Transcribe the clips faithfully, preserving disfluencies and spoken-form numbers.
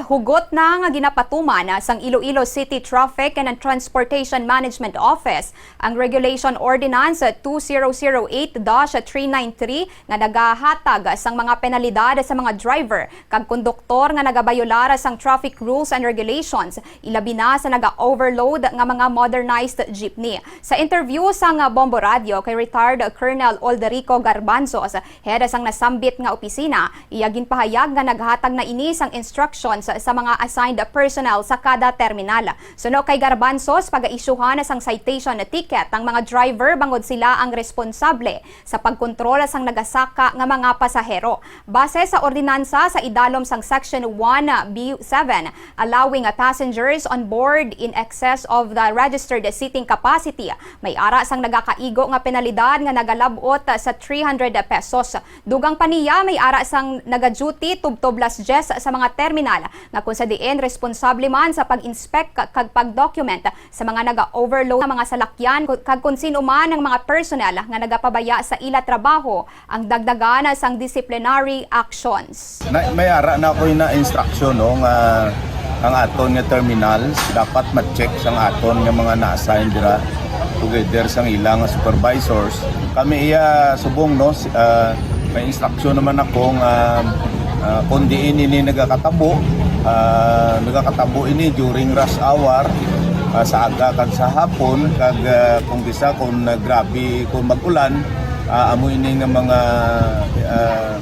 Hugot na nga ginapatuman sang Iloilo City Traffic and Transportation Management Office ang Regulation Ordinance two zero zero eight dash three nine three nga nagahatag sang mga penalidad sa mga driver kag konduktor nga nagabayolar sang traffic rules and regulations, ilabi na sa naga-overload nga mga modernized jeepney. Sa interview sang Bombo Radio kay retired Colonel Alderico Garbanzos, head sang nasambit nga opisina, iya ginpahayag nga naghatag na ini sang instructions sa mga assigned personnel sa kada terminal. Suno kay Garbanzos, pagaisyuhan sang citation ticket ang mga driver bangod sila ang responsable sa pagkontrol sang nagasaka nga mga pasahero. Base sa ordinansa, sa idalom sang Section one B seven, allowing passengers on board in excess of the registered seating capacity, may ara sang nagakaigo nga penalidad nga nagalab-ot sa three hundred pesos. Dugang pa niya, may ara sang naga-duty tubtob las diyes sa mga terminal, nga kung sa diin responsable man sa pag-inspect kag pag-document sa mga naga-overload nga mga salakyan, kag kung sino man ang mga personnel nga nagapabaya sa ila trabaho, ang dagdagan sang disciplinary actions. Na, may ara na ako na instruction, no, nga ang aton nga terminals dapat ma-check sang aton nga mga na-assign dira together sang ila nga supervisors. Kami iya subong, no, si, ah, may instruction naman ako nga, ah, kung diin ini nagakatabo, ah, nagakatabo ini during rush hour, ah, sa aga kag sa hapon, kag, ah, kung bisa kung, ah, grabe kung mag-ulan, ah, amo ini nga mga, ah,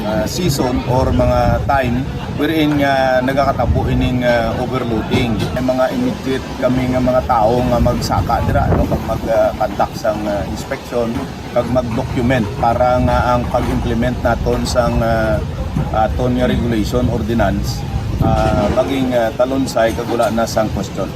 ah, season or mga time wherein nga nagakatabo ining, ah, overloading. May mga immediate kami nga mga tawo nga magsaka dira, ano, kag mag, ah, conduct sang, ah, inspection kag mag-document para nga ang pag-implement naton sang, ah, aton nga regulation ordinance, ah, maging, ah, talunsay kag wala na sang question.